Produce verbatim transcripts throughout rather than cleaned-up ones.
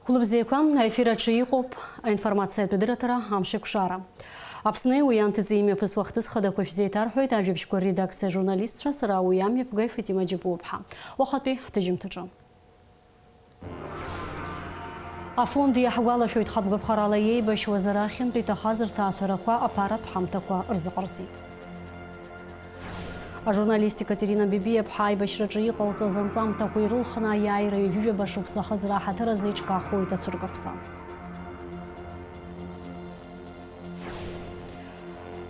Хәлыбзиақәа, аефир аҿы иҟоуп аинформациатә адырраҭара «Амшеикәшара». Аԥсни уи анҭыҵи имҩаԥысуа ахҭыс хадақәа шәзеиҭарҳәоит ажәабжьқәа рредакциа ажурналистцәа, сара уи амҩаԥгаҩ Фатима Џьапуаԥҳа. Уахатәи ҳҭыжьымҭаҿы. Афонд иаҳгәалашәоит, хатәгәаԥхарала иеибашьуаз арахьынтә иҭахаз рҭаацәарақәа аԥаратә ҳамҭақәа рзыҟарҵеит. Ажурналист Екатерина Бебиаԥҳа аибашьраҿы иҟалҵаз анҵамҭақәа ирылхны аиааира ҩажәижәаба шықәса ахыҵра аҳаҭыр азы иҿкаахоит ацәыргақәҵа.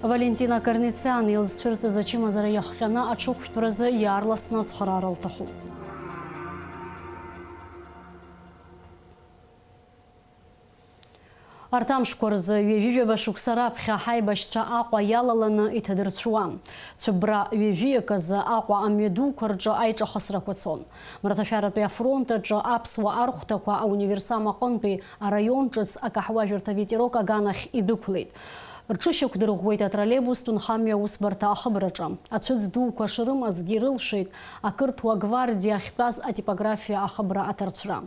Валентина Корнициан илзцәырҵыз ачымазара иахҟьаны аҽықәтәразы иаарласны ацхыраара лҭахуп. Арҭ амшқәа рзы, ҩажәижәаба шықәса раԥхьа ҳаибашьцәа Аҟәа иалаланы иҭадырцәуан. Цәыббра ҩажәиак азы Аҟәа амҩадуқәа рҿы аиҿахысрақәа цон. Мраҭашәаратәи афронт аҿы аԥсуа архәҭақәа ауниверсам аҟынтәи араион ҿыц акаҳуажәырҭа «Ветерок» аганахь идәықәлеит. Рҽышьақәдырӷәӷәеит атроллейбустә нхамҩа аусбарҭа ахыбраҿы. Ацәыӡ дуқәа шрымазгьы ирылшеит ақырҭуа гвардиа ахьтәаз атипографиа ахыбра аҭарцәра.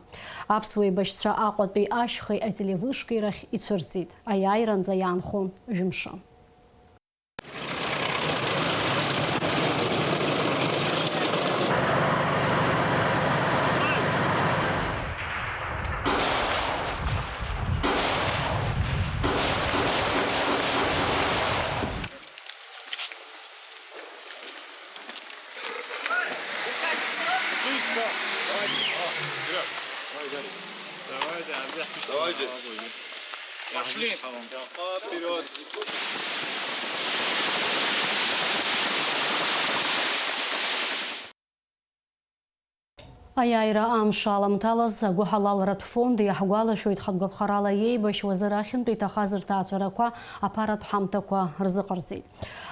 Аԥсуа еибашьцәа Аҟәатәи ашьхеи ателевышкеи рахь ицәырҵит. Аиааиранӡа иаанхон жәымшы. Давайте, Андрей, пишите. Давайте. Пошли. Вперёд. Аиааира амш аламҭалаз агәыҳалалратә фонд иаҳгәалашәоит, хатәгәаԥхарала иеибашьуаз арахьынтә иҭахаз рҭаацәарақәа аԥаратә ҳамҭақәа рзыҟарҵеит.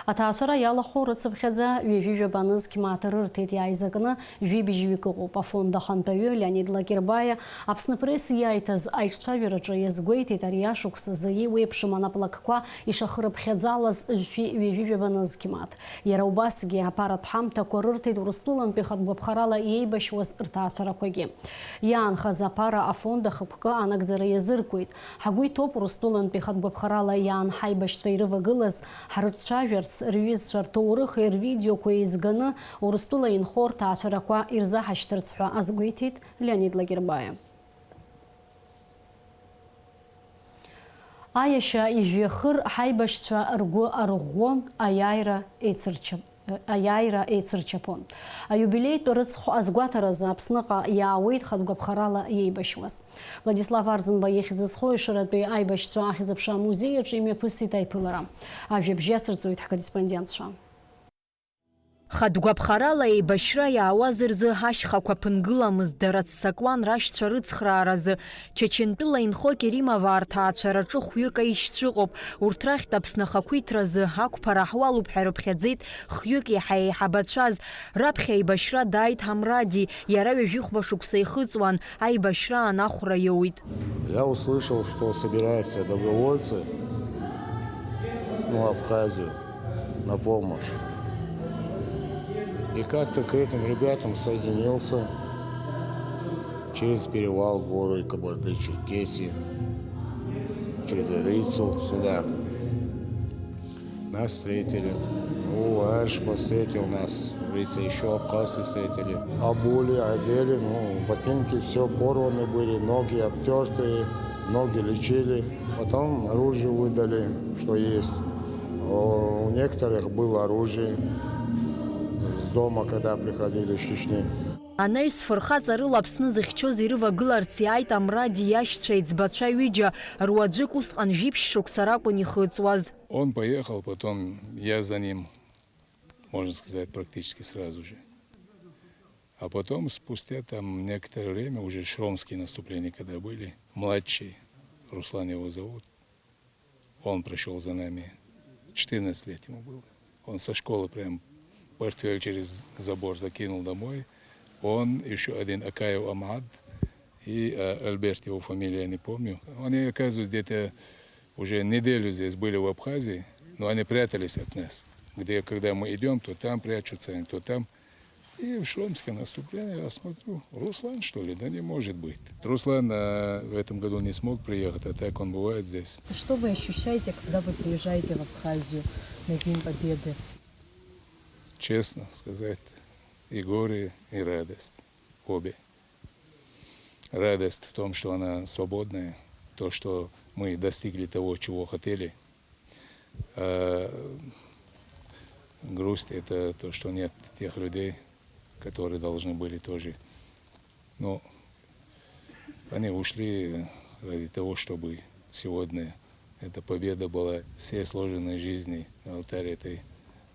Аҭаацәара иалахәу рыцыԥхьаӡа ҩажәижәаба нызқь мааҭ рырҭеит, иааизакны жәибжьҩык ыҟоуп. Афонд ахантәаҩы Леонид Лакербаиа Аԥсны Пресс иааиҭаз аиҿцәажәараҿы иазгәеиҭеит, ари ашықәс азы еиуеиԥшым анаплакқәа ишахырыԥхьаӡалаз жәшәи ҩажәижәаба нызқь мааҭ. Иара убасгьы аԥаратә ҳамҭақәа рырҭеит Урыстәылантәи хатәгәаԥхарала иеибашьуаз рҭаацәарақәагьы. Иаанхаз аԥара афонд ахықәкы анагӡара иазыркуеит. Ҳагәы иҭоуп Урыстәылантәи хатәгәаԥхарала иаан ҳаибашьцәа ирывагылаз, ҳрыҿцәажәарц, рҩызцәа рҭоурыхи рвидеоқәеи еизганы Урыстәыла инхо рҭаацәарақәа ирзаҳашьҭырц ҳәа азгәеиҭеит Леонид Лакербаиа. Аиашьа ижәҩахыр ҳаибашьцәа ргәы арӷәӷәон, аиааира еицырчап-, аиааира еицырчаԥон. Аиубилеитә рыцхә азгәаҭаразы Аԥсныҟа иаауеит хатәгәаԥхарала иеибашьуаз. Владислав Арӡынба ихьӡ зхоу Ешыратәи аибашьцәа ахьӡ-аԥша амузеи аҿы имҩаԥысит аиԥылара. Ажәабжь иацырҵоит ҳкорреспондентцәа. Хатәгәаԥхарала еибашьра иаауаз рзы ашьхақәа ԥынгыламызт, дара ццакуан рашьцәа рыцхрааразы. Чачынтәыла инхо Керимоваа рҭаацәараҿы хәҩык аишьцәа ыҟоуп, урҭ рахьтә Аԥсны ахақәиҭразы ақәԥара ҳуалуп ҳәа ирыԥхьаӡеит хҩык иаҳа еиҳабацәаз. Раԥхьа аибашьра дааит Ҳамради, иара ҩажәихәба шықәса ихыҵуан, аибашьраан ахәра иоуит. Я услышал, что собираются добровольцы, ну, в Абхазию на помощь. И как-то к этим ребятам соединился через перевал горы Кабардино-Черкесии, через Рицу сюда. Нас встретили. Ну, Эрш встретил нас, в Рице, еще абхазцы встретили. Обули, одели, ну, ботинки все порваны были, ноги обтертые, ноги лечили. Потом оружие выдали, что есть. О, у некоторых было оружие с дома, когда приходили из Чечни. Анаҩс фырхаҵарыла Аԥсны зыхьчоз ирывагыларц иааит Амради иашьцәа еиҵбацәа ҩыџьа, руаӡәык усҟан жәиԥшь шықәса ракәын ихыҵуаз. Он поехал, потом я за ним, можно сказать, практически сразу же. А потом, спустя там некоторое время, уже шромские наступления когда были, младший, Руслан его зовут, он пришёл за нами, четырнадцать лет ему было. Он со школы прям портфель через забор закинул домой. Он, ещё один Акаев Амад и, э, Альберт, его фамилия, я не помню. Они, оказывается, где-то уже неделю здесь были в Абхазии, но они прятались от нас. Где, когда мы идём, то там прячутся, то там. И в шромское наступление я смотрю, Руслан, что ли? Да не может быть. Руслан, э, в этом году не смог приехать, а так он бывает здесь. Что вы ощущаете, когда вы приезжаете в Абхазию на День Победы? Честно сказать, и горе, и радость. Обе. Радость в том, что она свободная, то, что мы достигли того, чего хотели. А грусть — это то, что нет тех людей, которые должны были тоже. Но они ушли ради того, чтобы сегодня эта победа была, все сложенные жизни на алтаре этой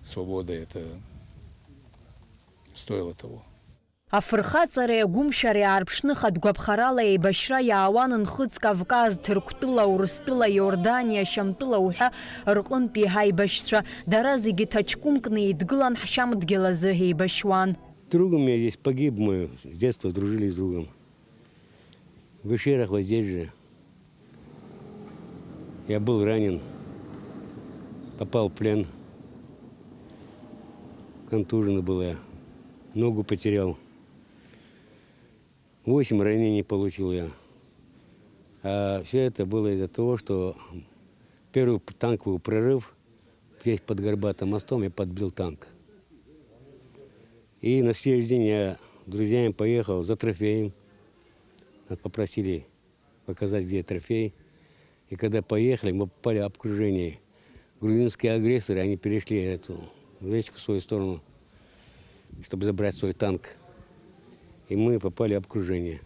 свободы, это стоило того. Афырхаҵареи агәымшәареи аарԥшны хатә гәаԥхарала еибашьра иаауан Нхыҵ Кавказ, Ҭырқәтәыла, Урыстәыла, Иорданиа, Шьамтәыла уҳәа рҟынтәи ҳаибашьцәа. Дара зегьы ҭаҷкәымкны еидгылан ҳшьамдгьыл азы еибашьуан. Друг у меня здесь погиб мой, с детства дружили с другом. В Ишерах вот здесь же. Я был ранен, попал в плен. Контуженный был я. Ногу потерял. Восемь ранений получил я. А все это было из-за того, что первый танковый прорыв здесь под Горбатым мостом я подбил танк. И на следующий день я с друзьями поехал за трофеем. Нас попросили показать, где трофей. И когда поехали, мы попали в окружение. Грузинские агрессоры, они перешли эту речку в свою сторону, чтобы забрать свой танк. И мы попали в окружение.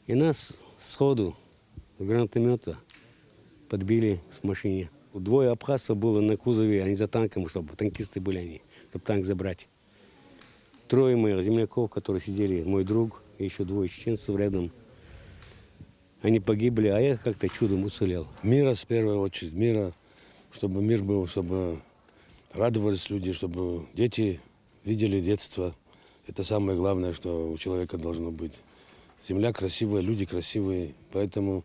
И нас сходу с гранатомета подбили с машине. Двое абхазцев было на кузове, они за танком, чтобы танкисты были они, чтобы танк забрать. Трое моих земляков, которые сидели, мой друг и еще двое чеченцев рядом, они погибли, а я как-то чудом уцелел. Мира в первую очередь, мира, чтобы мир был, чтобы радовались люди, чтобы дети видели детство. Это самое главное, что у человека должно быть. Земля красивая, люди красивые, поэтому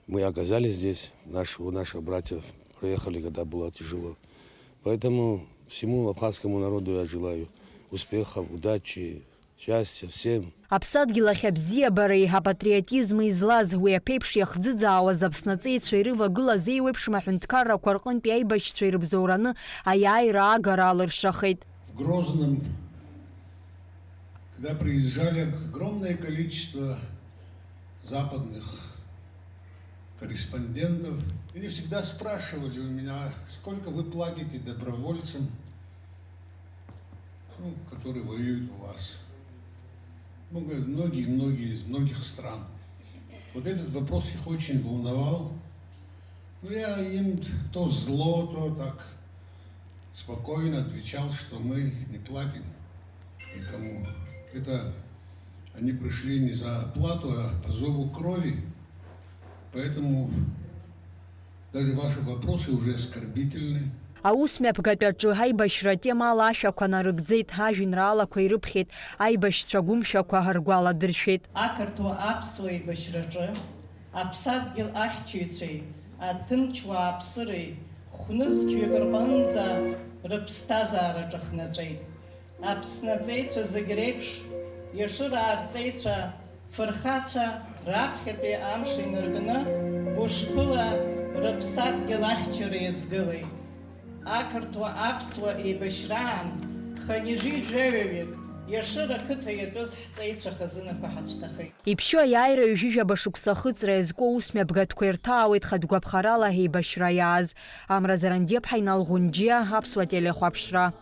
мы оказались здесь, наш, у наших братьев проехали, когда было тяжело. Поэтому всему абхазскому народу я желаю успехов, удачи, счастья всем. Аԥсадгьыл ахь абзиабареи апатриотизми злаз, уи аԥеиԥш иахӡыӡаауаз Аԥсны аҵеицәа ирывагылаз еиуеиԥшым аҳәынҭқаррақәа рҟынтәи аибашьцәа ирыбзоураны аиааира агара алыршахеит. В Грозном, когда приезжали огромное количество западных корреспондентов, они всегда спрашивали у меня: «Сколько вы платите добровольцам, ну, которые воюют у вас?» Ну, говорят, многие-многие из многих стран. Вот этот вопрос их очень волновал. Ну, я им то зло, то так спокойно отвечал, что мы не платим никому. Это они пришли не за оплату, а по зову крови. Поэтому даже ваши вопросы уже оскорбительны. Аусмҩаԥгатә аҿы аибашьра атемала ашәақәа нарыгӡеит, ажәеинраалақәа ирыԥхьеит, аибашьцәа агәымшәақәа ргәаладыршәеит. Ақырҭуа-аԥсуа еибашьраҿы аԥсадгьыл ахьчаҩцәеи аҭынчуааԥсыреи хә-нызқьҩык рҟынӡа рыԥсҭазаара ҿахнаҵәеит. Аԥсны аҵеицәа зегь реиԥш, Ешыраа рҵеицәа, фырхацәа, раԥхьатәи амш инаркны, гәышԥыла рыԥсадгьыл ахьчара иазгылеит. Ақырҭуа-аԥсуа еибашьраан хынҩажәи жәаҩаҩык Ешыра қыҭа иатәыз ҳҵеицәа хазынақәа ҳацәҭахеит. Иԥшьоу аиааира ҩажәижәаба шықәса ахыҵра иазку аусмҩаԥгатәқәа ирҭаауеит хатә гәаԥхарала аибашьра иааз. Амра Зарандиаԥҳа, Инал Ӷәынџьиа, Аԥсуа телехәаԥшра.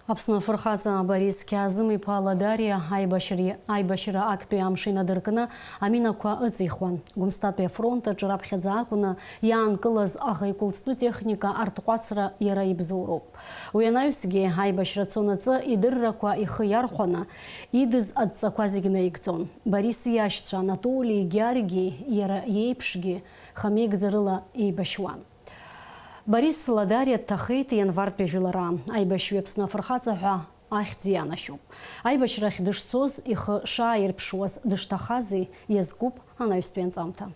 Аԥсны афырхаҵа Борис Қьаазым-иԥа Ладариа аибашьри-, аибашьра актәи амш инадыркны аминақәа ыҵихуан. Гәымсҭатәи афронт аҿы раԥхьаӡа акәны иаанкылаз аӷа икәылҵтәы техника артҟәацра иара ибзоуроуп. Уи анаҩсгьы, аибашьра цонаҵы идыррақәа ихы иархәаны, идыз адҵақәа зегь наигӡон. Борис иашьцәа Анатоли, Георги, иара иеиԥшгьы хамеигӡарыла еибашьуан. Борис Ладариа дҭахеит ианвартәи ажәылара. Аибашьҩы Аԥсны афырхаҵа ҳәа ахьӡ ианашьоуп. Аибашьрахь дышцоз, ихы шааирԥшуаз дышҭахази иазкуп анаҩстәи анҵамҭа.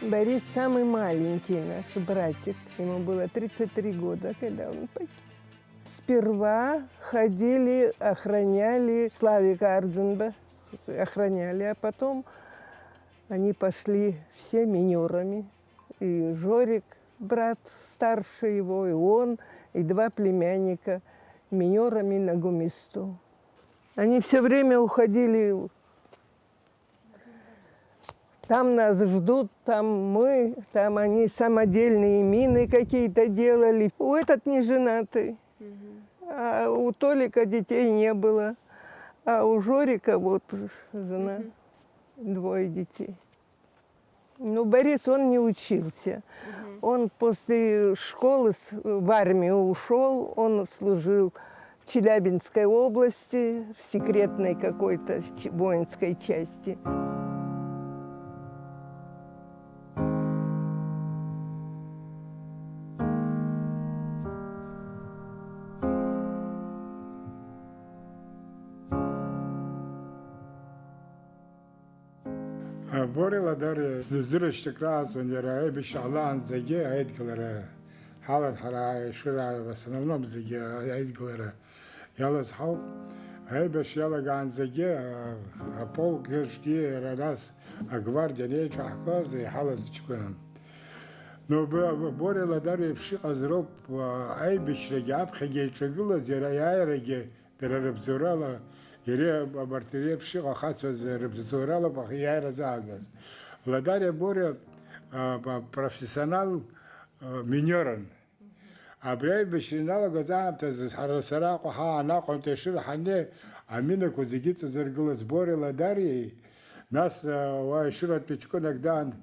Борис самый маленький наш братик. Ему было тридцать три года, когда он погиб. Сперва ходили, охраняли Славика Ардзинба, охраняли, а потом они пошли все минёрами. И Жорик, брат старше его, и он, и два племянника минёрами на Гумисту. Они всё время уходили. Там нас ждут, там мы, там они самодельные мины какие-то делали. У этот не женатый, а у Толика детей не было, а у Жорика вот жена, двое детей. Ну, Борис, он не учился. Он после школы с- в армию ушёл, он служил в Челябинской области, в секретной какой-то ч- воинской части. Бори Ладариа сдызрышьҭык рааӡон, иара аибашьра ҟалаанӡагьы аидгылара ҳалан ҳара, аишыра в основном зегьы аидгылара иалаз ҳауп. Аибашьра иалагаанӡагьы, а, аполкаҿгьы, иара нас агвардиа анеиҿаҳкуаз, иҳалаз ҷкәынан. Но Б-, Б-, Бори Ладариа еиԥш иҟаз роуп, а, аибашьрагьы аԥхьагьы иҿагылаз, иара иааирагьы дара рыбзоурала, иара абарҭ реиԥш иҟоу ахацәа рыбзоурала иааира заагаз. Ладариа Бори, а, ба-, профессионал, а, миниорын. Абри аибашьра иналагаз аамҭазы ҳара сара Аҟәа ҳаан Аҟәантәи ашыра ҳаннеи, аминақәа зегьы ҵазыргылаз Бори Ладариеи, нас, а, уа ашыратәи ҷкәынак даан,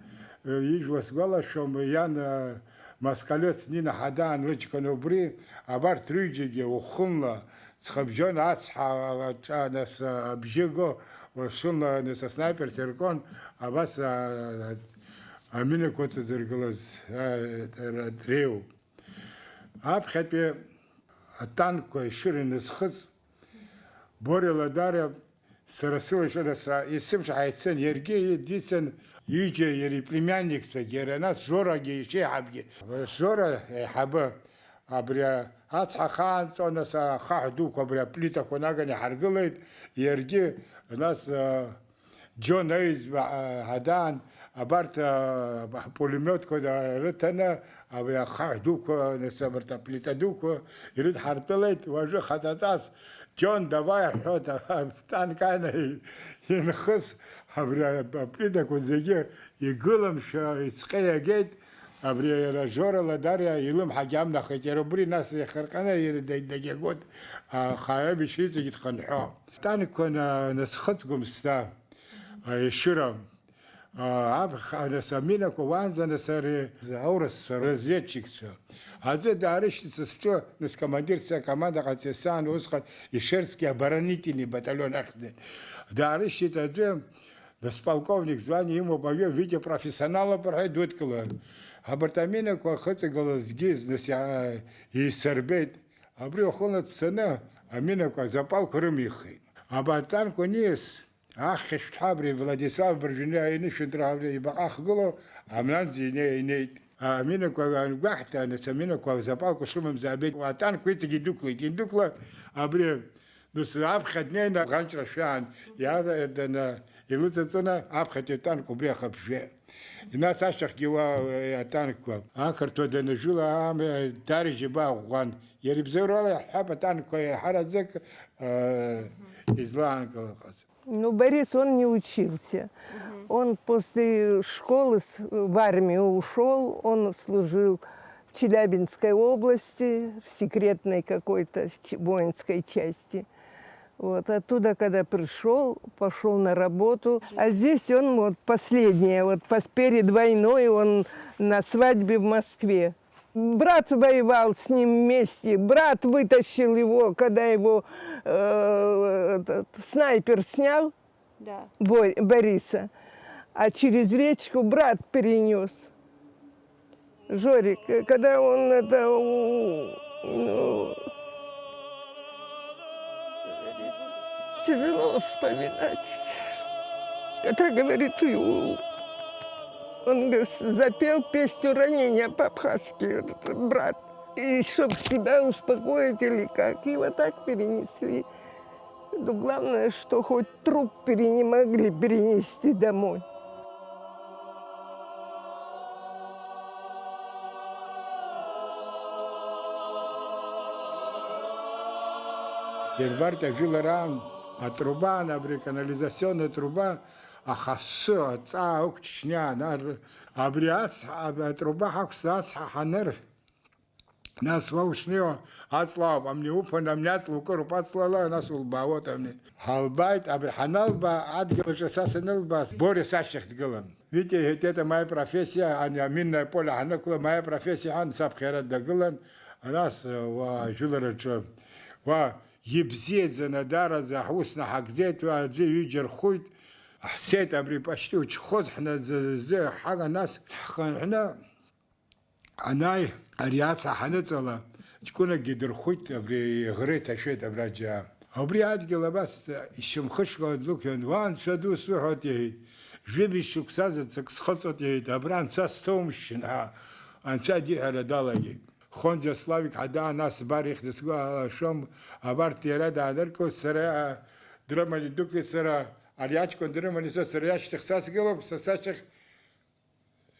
а, ижәла сгәалашәом, иан, а, Москалец Нина ҳадаан лыҷкәын убри, абарҭ рҩыџьагьы уахынла ҵхыбжьон ацҳа аҿа, нас, а, абжьы го, уахынла, нас, аснаиперцәа иркуан, абас, а, аминақәа ҵазыргылаз, а, ра-, реиуоуп. Аԥхьатәи атанкқәа ишыра инысхыҵ, Бори Ладариа сара сылашара са, исымшҳа ицын, иаргьы дицын, ҩыџьа иара иплемянникцәагьы, иара нас Жорагьы ишеиҳабгьы. Жора еиҳабы абри ацҳа ахаанҵәо, нас ахаҳә дуқәа абри аплитақәа наганы иҳаргылеит, иаргьы нас, а, Џьон Аҩӡба, а, ҳадаан, абарҭ, а, ҳпулемиотқәа да-, рыҭаны, абри ахаҳә дуқәа, нас абарҭ аплита дуқәа ирыдҳартәылеит, уажәы хаҵаҵас, Џьон, давай, аҳәоит, атанк ааины инхыс, абри аплитақәа зегьы игыламшәа, ицҟьа иагеит, абри иара Жора Ладариа илымҳагьы амнахит, иара убри нас ихырҟьаны иара дагьагоит, аха аибашьра иҵегь дхынҳәуа. Танкқәа на-, насхыҵ Гәымсҭа, а, ешыра, а, аб-, х-, нас аминақәа уаанӡа нас ари аурысцәа, разведчикцәа. Аӡәы даарышьҭит са сҿы, нас командирс акоманда ҟаҵеит, саан усҟан Ишерски оборонительный батальон ахьӡын. Даарышьҭит аӡәы, нас полковник звание имоуп, аҩы Витиа профессионалуп рҳәеит, дудкылан. Абарҭ аминақәа ахыҵагылазгьы, нас иа-, исырбеит. Абри уахынла дцаны аминақәа, азапалқәа рымихит. Абарҭ атанкқәа аниас, ахьшәҭҳәа абри Владислав Брежнев инышәынҭра абри ибаҟа ахгылоу амнанӡа ине-, инеит. Аминақәа ангәаҳҭа, нас аминақәа, азапалқәа шрымамыз аабеит. Атанкқәа иҵегь идәықәлеит, идәықәла абри, нас аԥхьа днеины аӷанҷра шәаан, иааданы илыҵаҵаны аԥхьатәи атанк убри ахыԥжәеит. Нас ашьҭахьгьы уа, уа атанкқәа. Ақырҭуа данажәыла, ам-, Дариа џьабаа ӷәӷәан. Иара ибзоурала иаҳҳәап, атанкқәа еиҳараӡак, э, излаанкылахаз. Ну, Борис, он не учился. Он после школы с- в армию ушёл, он служил в Челябинской области, в секретной какой-то ч- воинской части. Вот, оттуда, когда пришёл, пошёл на работу. А здесь он, вот, последнее, вот, пос- перед войной он на свадьбе в Москве. Брат воевал с ним вместе, брат вытащил его, когда его, э, этот, снайпер снял, Да. Бо- Бориса, а через речку брат перенёс. Жорик, э, когда он это, у- ну, тяжело вспоминать. Когда говорит, у- Он г-, с-, запел песню ранения по-абхазски, этот брат. И чтоб себя успокоить или как. И вот так перенесли. Ну, главное, что хоть труп пере-, не могли перенести домой. Январьтә ажәылараан атруба, абри аканализационная труба, аха асы, аҵаа ықәччниаан, ар-, абри ацҳа, абри атруба ҳақәсны ацҳа ҳаныр, нас уа ушнеиуа, аҵла ауп, амни уԥан, амни аҵла укыруп, аҵлала, нас улбаауеит амни. Ҳалбааит, абри ҳаналба, адгьыл аҿы са санылба, Бориа сашьҭахь дгылан. Витиа иҳәеит, это моя профессия, ани аминное поле ҳанықәла, моя профессия ҳәа, саԥхьара дагылан, нас, уа, ажәылараҿы, уа, ибзиаӡаны, даараӡа ҳус наҳагӡеит, уа, аӡәы ҩыџьа рхәит, ҳцеит, абри почти учхоз ҳнаӡаӡ, ҳага, нас ҳхынҳәны, Анааи, ари ацҳа ҳаныҵала, ҷкәынакгьы дырхәит, абри иӷра иҭашәеит абра џьа. Убри адгьыл абас ишьамхышгала длықәиан, уа, анцәа ду суҳәоит, иҳәеит, жәибжь шықәса заҵәык схыҵуеит, иҳәеит, абра анцәа сҭоумшьын ҳәа, анцәа диҳәара далагеит. Хонӡа Славик ҳәа даан, нас Бар ихьӡ сгәы алашәом, абарҭ иара дааныркылт, сара дрыманы идәықәлеит, сара ари аҷкәын дрыманы ицоит, сара иашьҭахь са сгылоуп, са сашьҭахь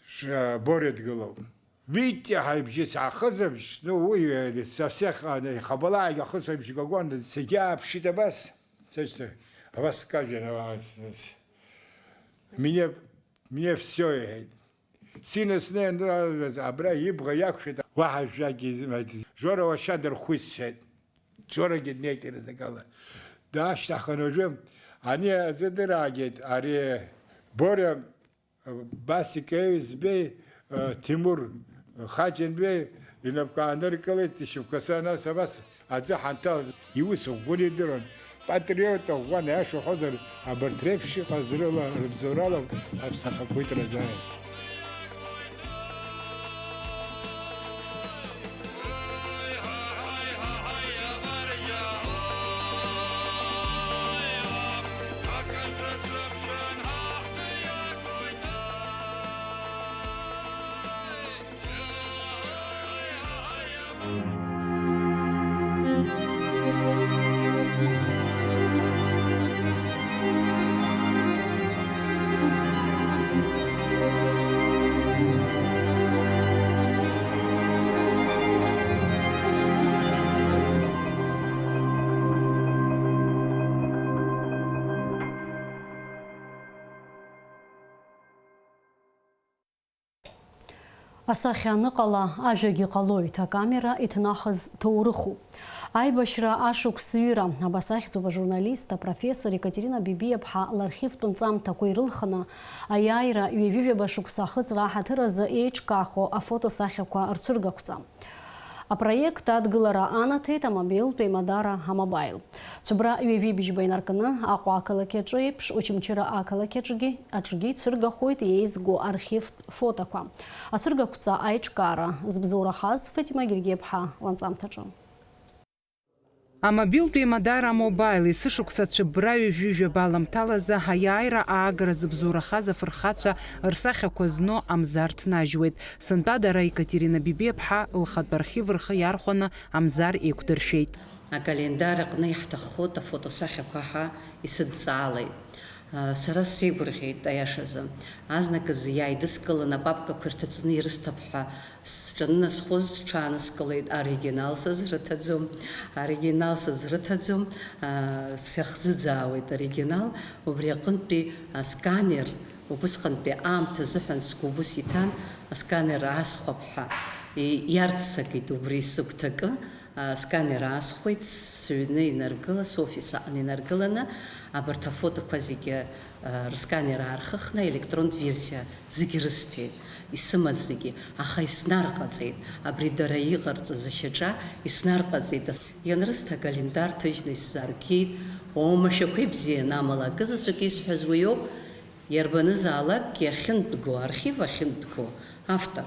Ш-, Бориа дгылоуп. Витиа ҳаибжьы саахызбыжь, ну, уи, э, со всех, э, ихабалаагь ахысыбжь гогон, сегьааԥшит абас. Сышьҭа, абас скажет, а, с-, с-, мне, мне всё, иҳәеит. Сина снеин, ну, а, абра ибӷа иақәшәеит, уаҳа жәакгьы изымҳәеит. Жора уашьа дырхәит, сҳәеит. Жорагьы днеит ирзакала. Дашьҭахын уажәы. Ани аӡы дыраагеит, ари Бориа Басик Еҩзбеи, э, Ҭемур Хаџьынбеи инапқәа ааныркылеит, ишьапқәа са нас абас аӡы ҳанҭалт. Иус ӷәӷәаны идыруан. Патриот ӷәӷәан, аиаша уҳәозар, абарҭ реиԥш иҟаз рыла, рыбзоурала аԥсахақәеит разааиз. Асахьа аныҟала, ажәагьы ҟалоит, акамера иҭнахыз ҭоурыхуп. Аибашьра ашықәс ҩыра, абас ахьӡуп ажурналист, апрофессор Екатерина Бибиаԥҳа лархивтә нҵамҭақәа ирылхны, аиааира ҩажәижәаба шықәса ахыҵра аҳаҭыр азы еиҿкаахо афотосахьақәа рцәыргақәҵа. Апроект адгылара анаҭеит амобилтә еимадара амобаил. Цәыбра ҩажәи бжьба инаркны, Аҟәа ақалақь аҿы еиԥш, Очамчыра ақалақь аҿгьы, аҿгьы ицәыргахоит еизго архивтә фотоқәа. Ацәыргақәҵа аиҿкаара збзоурахаз Фатима Гергиаԥҳа ланҵамҭаҿы. Амобилтә еимадара амобаил есышықәса цәыббра ҩажәи жәаба аламҭалазы аиааира аагара зыбзоурахаз афырхацәа рсахьақәа зну амза рҭнажьуеит. Сынтәа дара Екатерина Бибиаԥҳа лхатә архив рхы иархәаны амзар еиқәдыршәеит. Акалендар аҟны иаҳҭаххоит афотосахьақәа ҳәа исыдҵаалеит. Сара сеигәырӷьеит, аиашазы. Азныказы иааидыскылан апапкақәа ирҭаҵаны ирысҭап ҳәа сҿанынасхоз сҽааныскылеит, оригинал сызрыҭаӡом, оригинал сызрыҭаӡом, сахьӡыӡаауеит оригинал, убри аҟынтәи асканер, убысҟантәи аамҭа азыҳәан сгәы убыс иҭан, асканер аасхәап ҳәа и-, иарццакит убри сыгәҭакы. Асканер аасхәеит, сыҩны инаргыла, софис аҟны инаргыланы, абарҭ афотоқәа зегьы, а, рсканер аархыхны, електронтә версиа зегьы рысҭеит, исымаз зегьы, аха иснарҟаҵеит, абри дара иҟарҵаз ашьаҿа иснарҟаҵеит. Ианрысҭа, акалендар ҭыжьны исзааргеит, оумашәақәа ибзиан, амала акызаҵәык исҳәаз уиоуп, иарбанызаалакгьы ахьынтәго, архив ахьынтәго автор.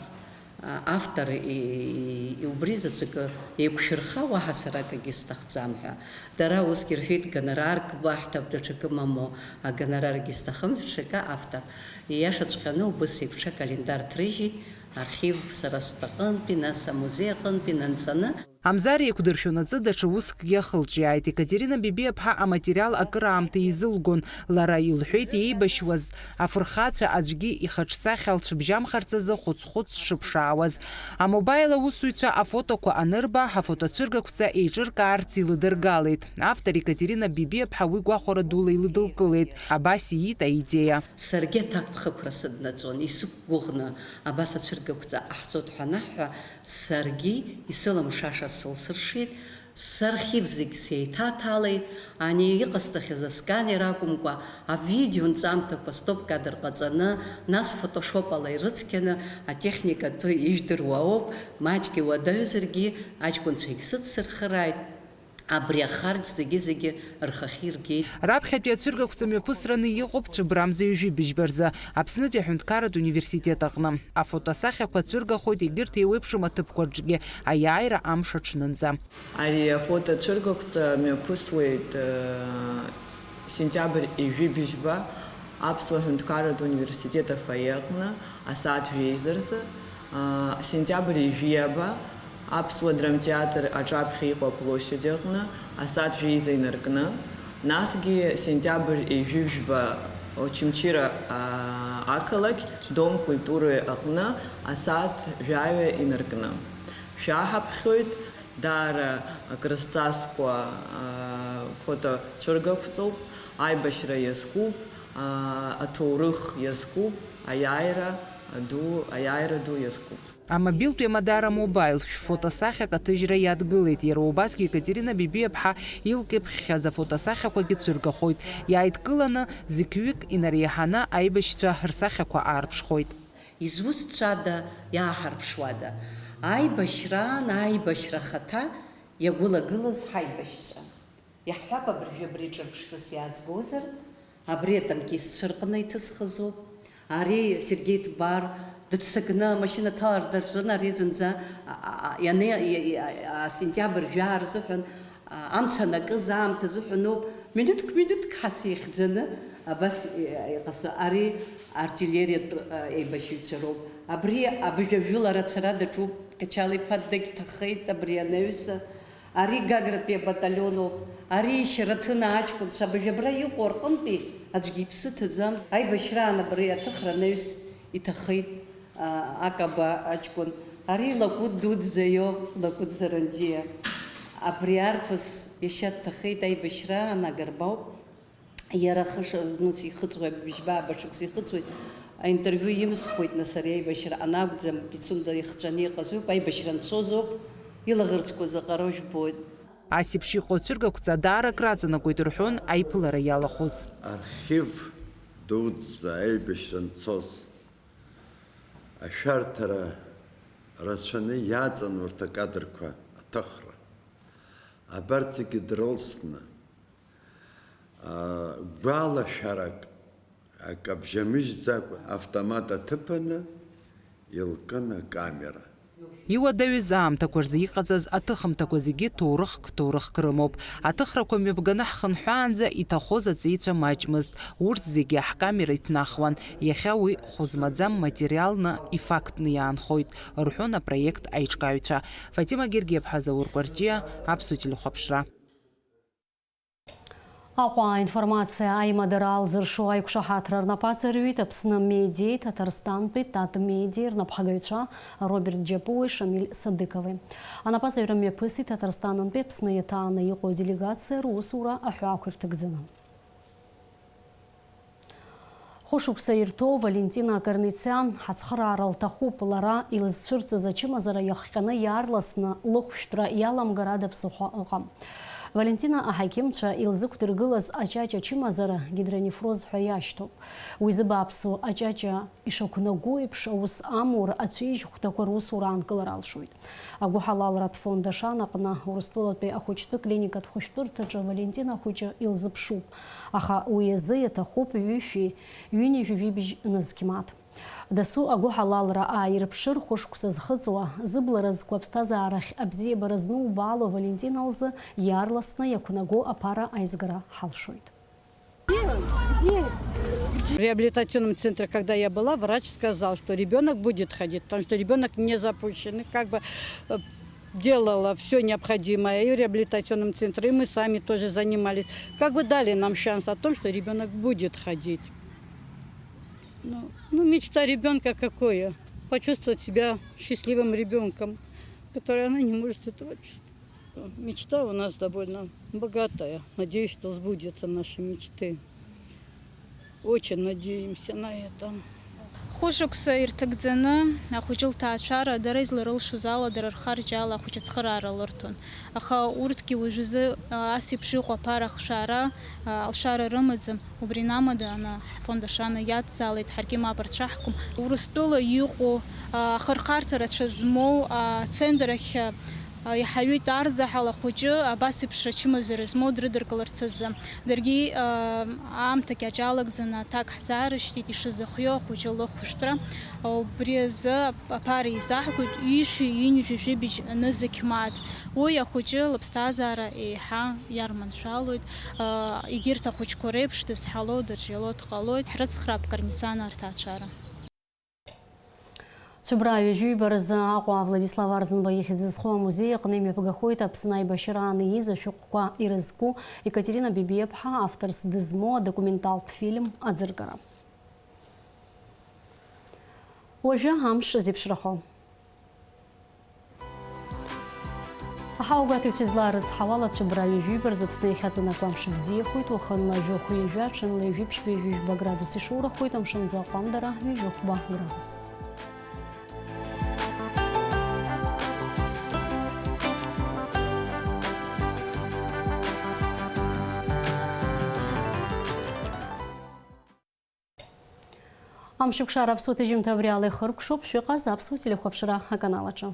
Автор и-, и-, убри заҵәык еиқәшәырха, уаҳа сара акгьы сҭахӡам ҳәа. Дара усгьы рҳәеит, гонорарк баҳҭап, даҽакы мамоу, агонораргьы сҭахым, даҽакы автор. Ииашаҵәҟьаны убыс еиқәшәа календар ҭрыжьит, архив сара стәаҟынтәи, нас амузеи аҟынтәи нанҵаны. Амзар еиқәдыршәон аӡы даҽа усыкгьы ахылҿиааит. Екатерина Бебиаԥҳа аматериал акыраамҭа изылгон. Лара илҳәеит, иеибашьуаз афырхацәа аӡәгьы ихаҿсахьа лцәыбжьамхарц азы хәыц-хәыц шыԥшаауаз. Амобаил аусзуҩцәа афотоқәа анырба, афотоцәыргақәҵа еиҿыркаарц илыдыргалеит. Автор Екатерина Бебиаԥҳа уи гәахәара дула илыдылкылеит. Абас иит аидеиа. Саргьы аҭакԥхықәра сыднаҵон, исықәгәыӷны абас ацәыргақәҵа ҟаҳҵоит ҳәа анаҳҳәа, саргьы исылымшаша сылсыршеит. Сархив зегь сеиҭаҭалеит, ани иҟасҵахьаз асканер акәымкәа, авидео нҵамҭақәа стоп кадр ҟаҵаны, нас фотошоп ала ирыцқьаны, атехника атәы ижәдыруа ауп, маҷк иуадаҩзаргьы, аҷкәынцәагь сыцсырхырааит. Абри ахарџь зегьы-зегьы рхахьы иргеит. Раԥхьатәи ацәыргақәҵа мҩаԥысраны иҟоуп Цәыбрамза ҩажәи быжьба рзы, Аԥснытәи аҳәынҭқарратә университет аҟны. Афотосахьақәа цәыргахоит егьырҭ еиуеиԥшым аҭыԥқәа рҿгьы, аиааира амш аҽнынӡа. Ари афотоцәыргақәҵа мҩаԥысуеит, э, сентиабр ҩажәи быжьба Аԥсуа ҳәынҭқарратә университет афоиеҟны асааҭ жәеиза рзы, а, сентиабр ҩажәи ааба Аԥсуа драмтеатр аҿаԥхьа иҟоу аплощадь аҟны асааҭ жәеиза инаркны, насгьы сентиабр ҩажәи жәба Очамчыра, а, ақалақь Дом культуры аҟны асааҭ жәаҩа инаркны. Шәаҳаԥхьоит. Даара акрызҵазкуа, аа, фотоцәыргақәҵоуп, аибашьра иазкуп, аа, аҭоурых иазкуп, аиааира ду, аиааира ду иазкуп. Амобилтәи амадара мобаил шәфотосахьак аҭыжьра иадгылеит, иара убасгьы Екатерина Бебиаԥҳа илкьыԥхьхьаз афотосахьақәагьы цәыргахоит. Иааидкыланы зықьҩык инареиҳаны аибашьцәа рсахьақәа аарԥшхоит. Изусҭцәада, иааҳарԥшуада? Аибашьраан аибашьра ахаҭа иагәылагылаз ҳаибашьцәа. Иаҳҳәап, абыржәы абри ҿырԥштәыс иаазгозар, абри атанкистцәа рҟны иҭысхызоуп. Ари Сергеи Ҭбар дыццакны амашьына ҭалар даҿын, ари зынӡа, а, а, иане-, и-, и-, а, а, сентиабр жәаа рзыҳәан, а, амца анакыз аамҭа азыҳәаноуп. Минуҭк, минуҭк ҳасеихьӡаны абас, и-, иҟасҵа-, ари артиллериатә, а, еибашьыҩцәа роуп. Абри абыжә ажәылара ацара даҿуп. Качал-иԥа дагьҭахеит абри анаҩс. Ари Гагратәи абаталион ауп. Ари Шьараҭына аҷкәынцәа абыжә абра иҟоу рҟынтәи аӡәгьы иԥсы ҭаӡамызт. Аибашьраан абри аҭыхра анаҩс иҭахеит, а, Акаба аҷкәын. Ари Лакәыт дуӡӡа иоуп, Лакәыт Зарандиа. Абри арԥыс иашьа дҭахеит аибашьраан, агарбауп. Иара хыш-, ну, сихыҵуеит, быжьба-ааба шықәса ихыҵуеит. Аинтервиу имсхуеит, нас, ари аибашьра анакәӡам, Пицунда ихҵәаны иҟазоуп, аибашьра анцозоуп, илаӷырӡқәа заҟароу жәбоит. Ас еиԥш иҟоу ацәыргақәҵа даара акраҵанакуеит рҳәон аиԥылара иалахәыз. Архив дуӡӡа аибашьра анцоз, ашәарҭара рацәаны иаҵан урҭ акадрқәа аҭыхра. Абарҭ зегьы дрылсны, аа, гәалашәарак акабжьамыжьӡакәа автомат аҭыԥаны илкын акамера. Иуадаҩыз аамҭақәа рзы иҟаҵаз аҭыхымҭақәа зегьы ҭоурыхк, ҭоурыхк рымоуп. Аҭыхрақәа мҩаԥганы ҳхынҳәаанӡа иҭахоз аҵеицәа маҷмызт. Урҭ зегьы ҳкамера иҭнахуан. Иахьа уи хәы змаӡам материалны, ифактны иаанхоит, рҳәон апроект аиҿкааҩцәа. Фатима Гергиаԥҳа, Заур Кәарҷиа, Аԥсуа телехәаԥшра. Аҟәа аинформациа аимадара аалзыршо аиқәшаҳаҭра рнапаҵаҩит Аԥсны Медиеи Ҭаҭарстантәи Татмедиеи рнапхгаҩцәа Роберт Џьапуеи Шамиль Садыкови. Анапаҵаҩра мҩаԥысит Ҭаҭарстанынтәи Аԥсны иаҭааны иҟоу аделегациа русура аҳәаақәа ирҭагӡаны. Хәышықәса ирҭоу Валентина Корнициан ҳацхыраара лҭахуп, лара илызцәырҵыз ачымазара иахҟьаны иаарласны лыхәшәтәра иаламгар ада ԥсыхәа ыҟам. Валентина аҳақьымцәа илзықәдыргылаз аҷаҷа ачымазара гидронефроз ҳәа иашьҭоуп. Уи зыбааԥсу аҷаҷа ишақәнагоу еиԥш аус амур ацәеижь хәҭақәа русура аанкылара алшоит. Агәыҳалалратә фонд Ашана аҟны Урыстәылатәи ахәыҷтәы клиникатә хәышәтәырҭаҿы Валентина ахәыҷы илзыԥшуп, аха уи азы иаҭахуп ҩышәи ҩынҩажәи жәибжь нызқь мааҭ. Дасу агәыҳалалра ааирԥшыр хәышықәса зхыҵуа, зыбла разқәа аԥсҭазаарахь абзиабара знубаало Валентина лзы иаарласны иақәнаго аԥара аизгара ҳалшоит. В реабилитационном центре, когда я была, врач сказал, что ребенок будет ходить, потому что ребенок не запущенный, как бы э, делала все необходимое и в реабилитационном центре, и мы сами тоже занимались. Как бы дали нам шанс о том, что ребенок будет ходить. Ну, ну, мечта ребенка какое? Почувствовать себя счастливым ребенком, который она не может этого чувствовать. Мечта у нас довольно богатая. Надеюсь, что сбудется наши мечты. Очень надеемся на это. Хәышықәса ирҭагӡаны ахәыҷы лҭаацәара дара изларылшоз ала, дара рхарџьала ахәыҷы ацхыраара лырҭон. Аха урҭгьы уажәазы ас еиԥш иҟоу аԥара ахшәаара алшара рымаӡам. Убри инамаданы ҳфонд Ашана иадҵаалеит, ҳаргьы мап рцәаҳкуам. Урыстәыла иҟоу ахырхарҭа рацәа змоу ацентр ахь иаҳаҩит арзаҳал ахәыҷы абас еиԥш ачымазара змоу дрыдыркыларц азы. Даргьы аамҭа кьаҿ алагӡаны аҭак ҳзаарышьҭит ишазыхиоу ахәыҷы лыхәшәтәра. Убри азы аԥара еизаҳгоит ҩышәи ҩынҩажәи жәибжь нызқь мааҭ. Уи ахәыҷы лыԥсҭазаара еиҳа иарманшәалоит. Егьырҭ ахәыҷқәа реиԥш дызҳало, дырҿиало дҟалоит. Ҳрыцхраап Карнисана рҭаацәара. Цәыбраа ҩажәи ҩба рзы Аҟәа Владислав Арӡынба ихьӡ зху амузеи аҟны имҩаԥгахоит Аԥсны аибашьраан ииз ашәҟәқәа ирызку Екатерина Бебиаԥҳа авторс дызмоу адокументалтә фильм аӡыргара. Уажәы амш зеиԥшрахо. Аҳауагәаҭаҩцәа излаарыцҳауала, цәыббра ҩажәи ҩба рзы Аԥсны иахьаҵанакуа амш бзиахоит, уахынла жәохә ҩажәа, ҽынла ҩажәи ԥшьба ҩажәи жәба градус ишоурахоит, амшын аӡы аҟәандара ҩажәи хәба градус. Амшеикәшара аԥсуа ҭыжьымҭа абри ала ихыркәшоуп, шәыҟаз аԥсуа телехәаԥшра аканал аҿы.